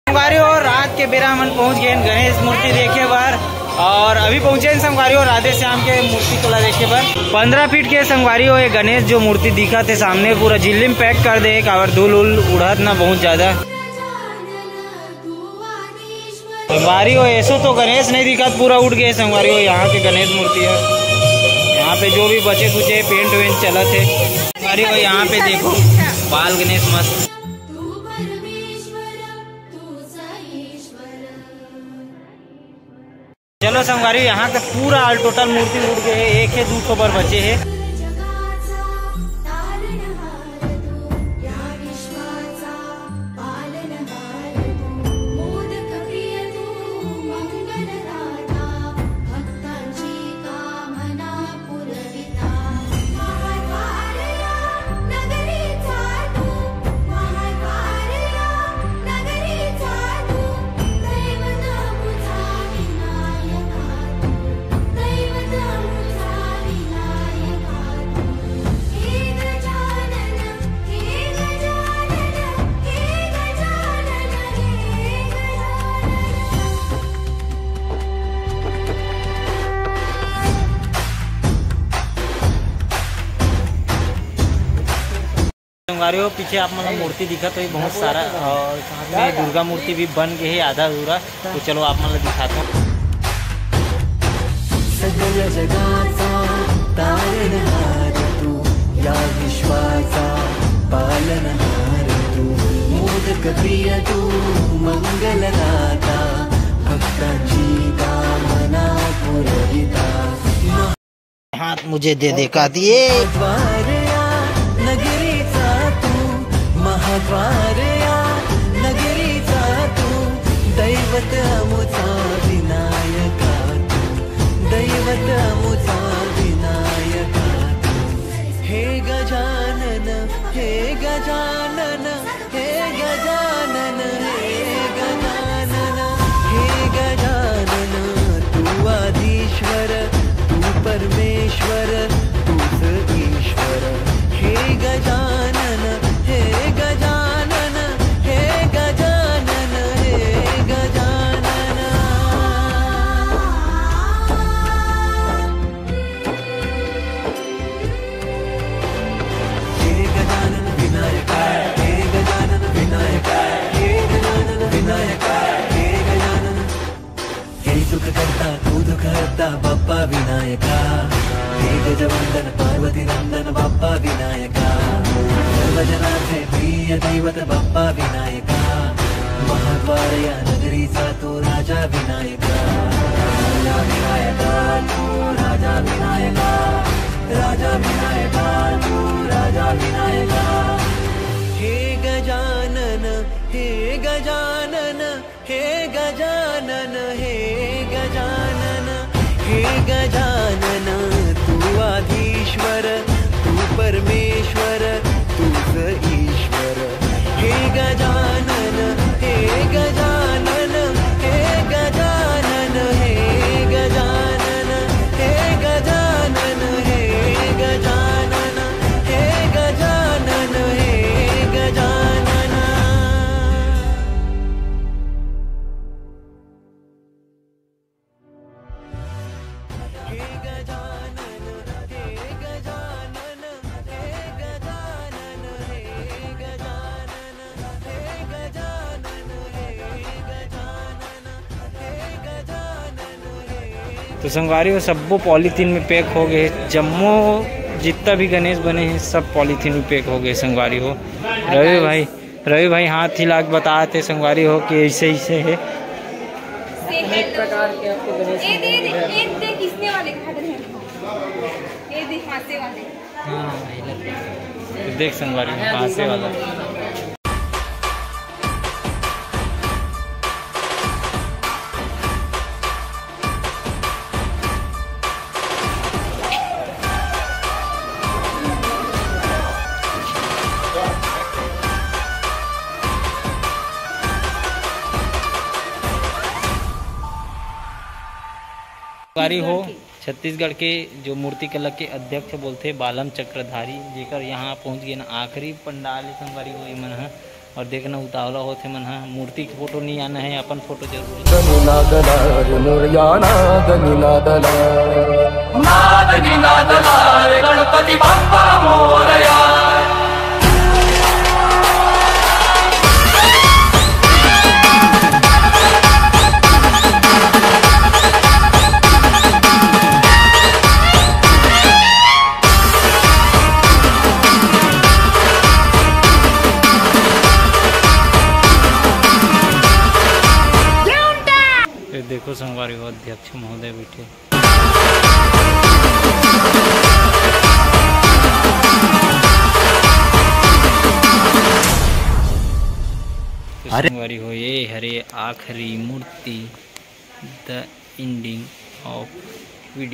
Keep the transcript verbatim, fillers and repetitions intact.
संगवारी हो, रात के बेरा हमन पहुंच गए गणेश मूर्ति देखे बर, और अभी पहुंचे हैं संगवारी हो राधे श्याम के मूर्ति तोला देखे बर। पंद्रह फीट के संगवारी हो ये गणेश जो मूर्ति दिखत हे सामने, पूरा झिल्ली म पैक कर दे हे, काबर धूल उल उड़त ना बहुत ज्यादा। संगवारी हो, ऐसो तो गणेश नहीं दिखत, पूरा उड़ गए संगवारी हो। यहाँ के गणेश मूर्ति है, यहाँ पे जो भी बचे कुचे पेंट वेंट चलत है संगवारी हो। यहाँ पे देखो, बाल गणेश मस्त। चलो संगवारी, यहाँ के पूरा all total मूर्ति उड़ गए हे, एक हे दू ठो बर बचे हे। संगवारी हो, पीछे आप मन ला मूर्ति दिखत होही बहुत सारा, और साथ में दुर्गा मूर्ति भी बन गए हे आधा अधूरा। तो चलो आप मन ला दिखाता हूँ। सकल जगाचा तारणहार तू, या विश्वाचा पालनहार तू, मोदक प्रिय तू, मंगलदाता, भक्तांची कामना पुरविता। हाथ मुझे दे दे, कह दिए। महाद्वार या नगरीचा तू, महाद्वार या नगरीचा तू, दैवत अमुचा विनायका तू, दैवत अमुचा विनायका तू। हे गजानन, हे गजानन, हे गजानन, हे गजानन, हे गजानन, तू आधीश्वर, तू परमेश्वर, तूच ईश्वर। हे गजानन, हे गजानन, हे गजानन, हे गजानन। हे गजानन विनायका, हे गजानन विनायका, हे गजानन विनायका, हे गजानन। हे सुख करता, तू दुख हरता, बाप्पा विनायका। हे गजवंदन, पार्वती नंदन, बाप्पा विनायका। सर्वजनांचे प्रिय दैवत, बाप्पा विनायका। महाद्वार या नगरीचा तू राजा विनायका, राजा विनायका, तू राजा विनायका, राजा विनायका, तू राजा विनायका। हे गजानन, हे गजानन, हे गजानन, हे गजानन, हे गजानन, तू आधीश्वर, तू परमेश्वर, तूच ईश्वर। हे गजानन, हे गजानन, हे गजानन, हे गजानन, हे गजानन, हे गजानन, हे गजानन, हे गजानन। तो संगवारी हो, सब्बो पॉलीथीन में पैक हो गए, जम्मो जितना भी गणेश बने हैं, सब पॉलीथीन में पैक हो गए संगवारी हो। रवि भाई, रवि भाई हाथ हिला के बताते संगवारी हो कि ऐसे ऐसे है। से है तो। ये दे, दे, ये देख, इसने वाले खा रहे हैं। ये देख, हांसे वाले। हाँ, ये लग गया। देख संगवारी, हांसे वाला। संगवारी हो, छत्तीसगढ़ के जो मूर्ति कला के अध्यक्ष बोलथे बालम चक्रधारी, जेकर यहाँ पहुँच गे ना आखिरी पंडाल हे संगवारी हो ये मन ह। और देखना उतावला होथे मन ह, मूर्ति के फोटो नहीं आना है, अपन फोटो जरूर। गणपति बप्पा मोरया। ये देखो संगवारी हो, अध्यक्ष महोदय बैठे। अरे संगवारी हो, ये हरे आखिरी मूर्ति, the ending of video।